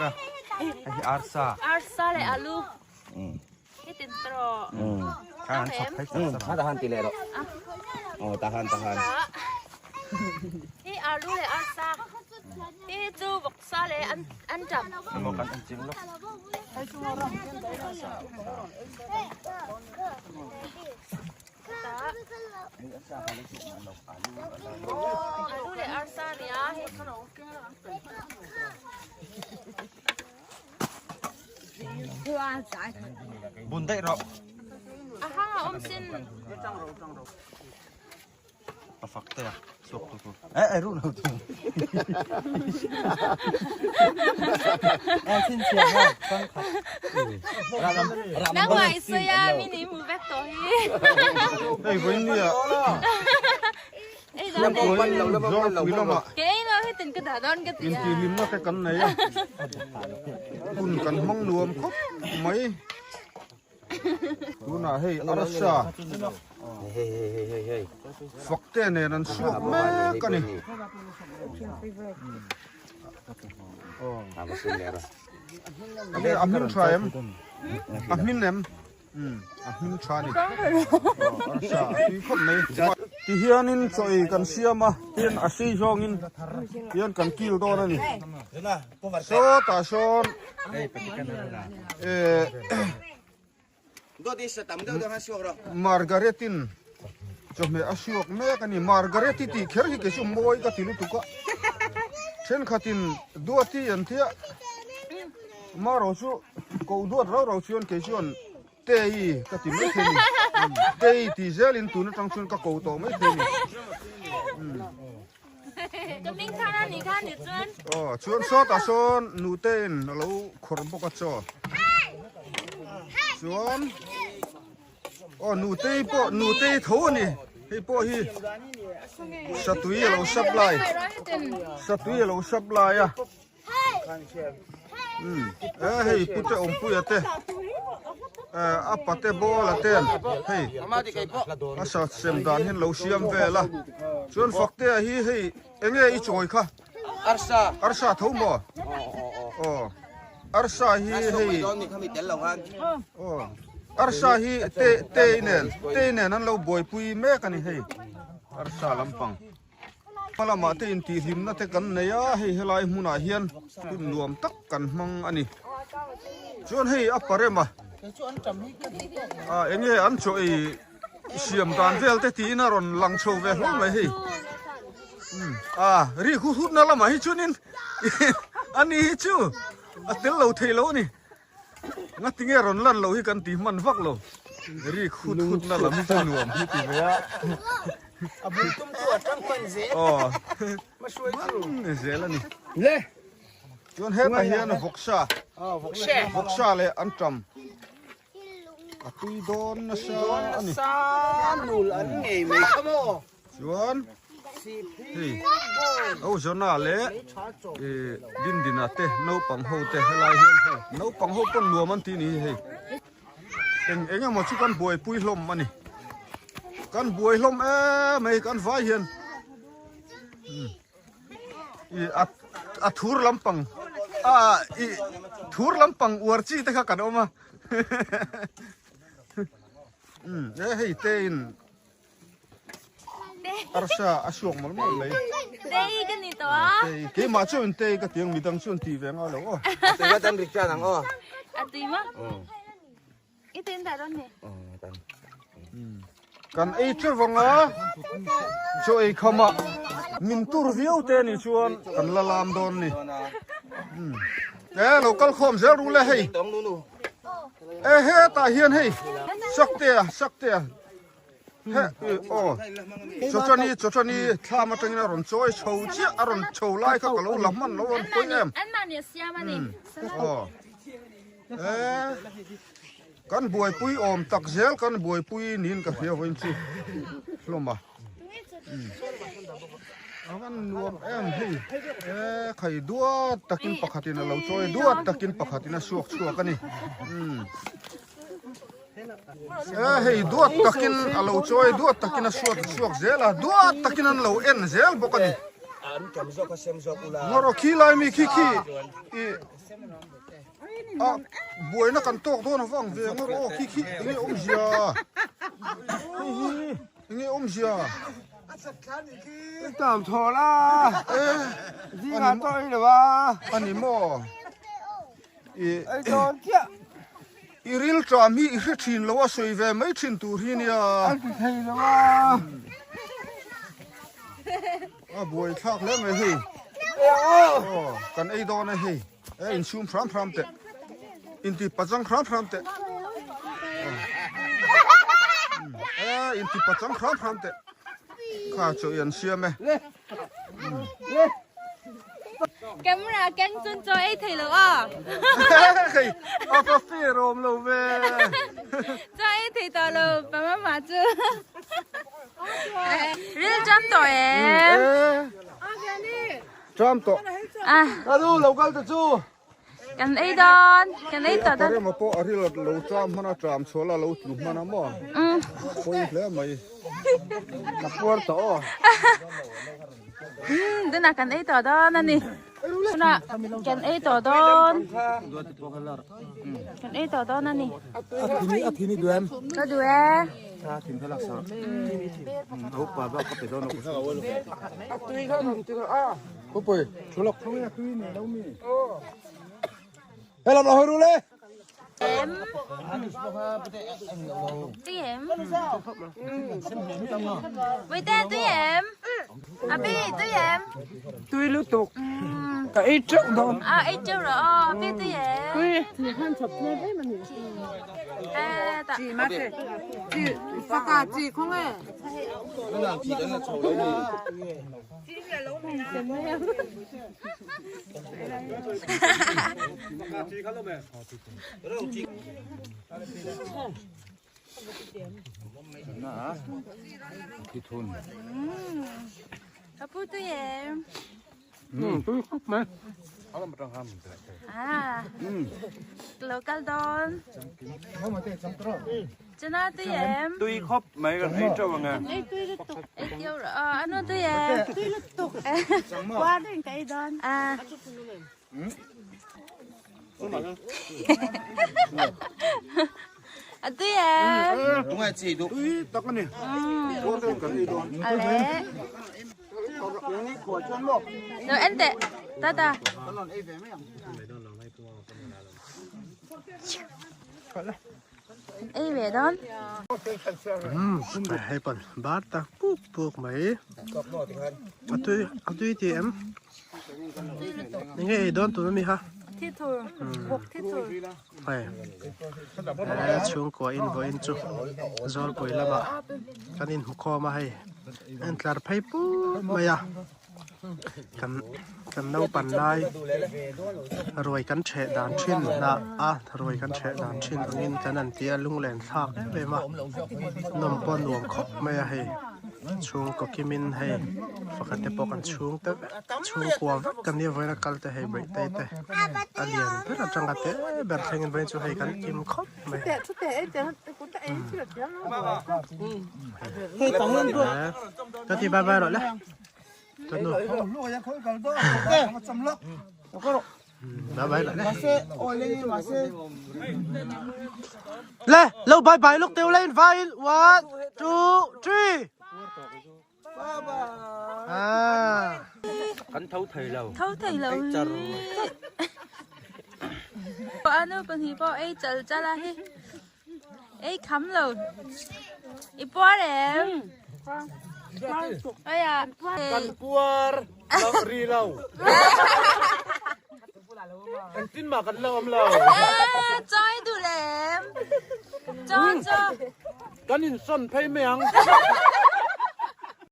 a hei hi arsa. Arsa leh alu. Hi tin tawh. Khan an chhawp phei chak chak a. Tahan ti leh rawh. Aw tahan tahan. Hi alu leh arsa. Hi chu vawksa leh an an ṭam. Emaw kan en chiang lawk. Alu leh arsa a nia hei. Bun daih rawh. A hang a awm sin. A fak te a suak tu tur. Eh eh ru lo tu. Eh sin siam ha tang khat. Nang mai soya mi ni mu vek to hi. Hei vawiin nia. Ei dan Zawrpui lamah Kei no hi tin ka dah dawn ka ti a. Intihhlimna te kan nei a. Hun kan hmang nuam khawp mai. Tunah hei arsa fak te nen an suak mek a ni. A hmin tha em? A hmin em? A hmin tha a ni. Arsa a tui khawp mai. Tihianin chaw ei kan siam a, tin a sei zawngin tihian kan kil dawn a ni. Sawtah sawn eh Margaret-in chawhmeh a suak mek a ni. Margaret-i tih kher hi kei chu mawi ka ti lutuk a. Thenkhatin Duati an tia marawh chu koh duat rau rau chuan kei chuan Tei ka ti mai thei a ni. Tei tih zelin tun atang chuan ka ko tawh mai thei a ni. Ka ming thar a nih kha ni chuan. Aw chuan sawtah sawn nutein a lo khawrh bawk a chaw. Chuan aw nutei pawh nutei tho a ni. Hei pawh hi satui a lo supply satui a lo supply a. Eh hei pute awmpuia te eh a pate bawla ten hei a sa sem dan hian lo siam vel a chuan faktea hi hei enge i chawi kha arsa arsa tho maw aw arsa hi hei aw arsa hi te te nen te nen an lo buaipui mek a ni hei arsa lampang. Hma lamah te intihhlimna te kan nei a, hei helai hmunah hian hun nuam tak kan hmang a ni. Chuan hei a parem a, ah eng nge an chaw ei siam dan vel te tiin a rawn lang chho ve hlawm mai hei. Ah ri hut hut na lamah hi chuanin ani hi chu a tel lo thei lo a ni. Ngatinge rawn lan loh hi kan ti hman vak lo. Ri khut khut na lam hi chu nuam hi ti ve a. A bul tum tu a tang hman zel. Aw. Ma hruai chu. Hman zel a ni. Le. Chuan hetah hian vawksa. Vawksa. Vawksa leh an tam. A tui dawn nasa a ni. Nasa nul an ngei mai kha maw. Chuan hei Ozona leh ih Dindina te naupang ho te helai hian hei naupang ho pawn nuam an ti ni hi hei eng eng emaw chu kan buaipui hlawm a ni kan buai hlawm em mai kan vai hian ih a a thur lampang a ih thur lampang uar chi te kha kan awm a e hei te in. Arsa a suak mawlh mawlh mai. Tei ka ni tawh a. Tei keimah chuan tei ka ti ang midang chuan ti ve nga lo aw. A tui a tan rik tan ang aw. A tui maw? I tin dah dawn ni. Kan ei teuh vang a chaw ei kham ah min tur viau te ni chuan kan la lam dawn ni. E lo kal khawm zel ru le hei. E hetah hian hei saktea saktea. He aw chawchani chawchani thlam atangin a rawn chawi chho chiah a rawn chho lai kha ka lo la hman lo rawn pawi em aw e kan buaipui awm tak zel kan buaipui niin ka hria vawiin chu hlawm a a van nuam em hei e khai duat takin pakhatin a lo chawi duat takin pakhatin a suak chhuak a ni. E hei duat takin a lo chawi duat takin a suat suak zel a duat takin an lo en zel bawk a ni. Ngawrawh khi lai mi khi khi i. A buaina kan tawk dawn avang ve ang aw khi khi enge awmzia hei hi enge awmzia Tam thaw la zingah tawh i lo a ani maw i ei dawn chiah i ril tram hi i hre thin lo a sawi ve mai thin tur hi nia a ti thei lo a. A buai thlak hle mai hei. Aw kan ei dawn a hei. E insum hram hram teh. Inti pachang hram hram teh. E inti pachang hram hram teh. Kha chaw i an siam e. Camera keng chun chaw ei thei lo a. Hei a va fair awm lo ve. Chaw ei thei tawh lo pa mama chu. Ril tram tawh em? Tram tawh. À. Ka nu lo kal ta chu. Kan ei dawn, kan ei tawh dawn. Parema pawh a ril lo tram hman a tram chhuah la lo tlu hman a maw. Pawi hle mai. Ka puar tawh aw. Tunah kan ei tawh dawn a ni. Tunah kan ei tawh dawn. Kan ei tawh dawn a ni. A thini duh em? Ka duh e. A thin kha laksa. Upa bak ka pe dawn lo. A tui kha rawn ti rawh a. Pupui, thu lawk thu a tui ni lo mi. He lam lo hawi ru le. Em. Tui em? Wait tui em? Abi tui em? Tui lutuk. Ka ei teuh dawn. À ei teuh rồi ờ Abi tui em? Tui. Ê tạ. Chi ma te. Chi faka chi không e. Ka pu tui em? Tui khawp mai. À. Lo kal dawn. Chana tui em? Tui khawp mai kan ei teuh ang e. Ei tiêu rồi. Ờ anu tui em? Tui lutuk. Qua đến cái đòn. À. À tui em? Tunge chi duh. Tui tak a ni. Puar ten kan ei dawn. À lẽ. Rồi anh tệ. Ta ta. Ei ve dawn. Hei pawn bar tak puk puk mai. A tui a tui ti em? Enge ei dawn tun ami kha? Thi thur, bawk thi thur. Hei chhungkua in vawiin chu Zawlpui lamah kan inhmu khawm a hei en tlar phei put mai a. Kan kan naupan lai ruai kan theh dan thin hnah a ruai kan theh dan thin angin kan an tia lunglen thlak em em a nawm pawh a nuam khawp mai a hei chhungkaw kimin hei pakhat te pawh kan chhung te vek chhungkua vek kan nia vawiin a kal te hei bawihte te a lian ber atanga te ber thlengin vawiin chu hei kan kim khawp mai. Ka ti bye bye rawh le. Tanu. Bye bye rawh le. Le, lo bye bye luk teu le in vai in. 1 2 3. Ah. Kan tho thei lo. Tho thei lo. Anu pahnih pawh ei chal chal a hi. Ei kham lo. I puar em? Oi à. Kan puar lo ri lo. Engtin mah kan la awm lo. Chaw ei duh lem. Chaw chaw. Kan insawn phei mai ang.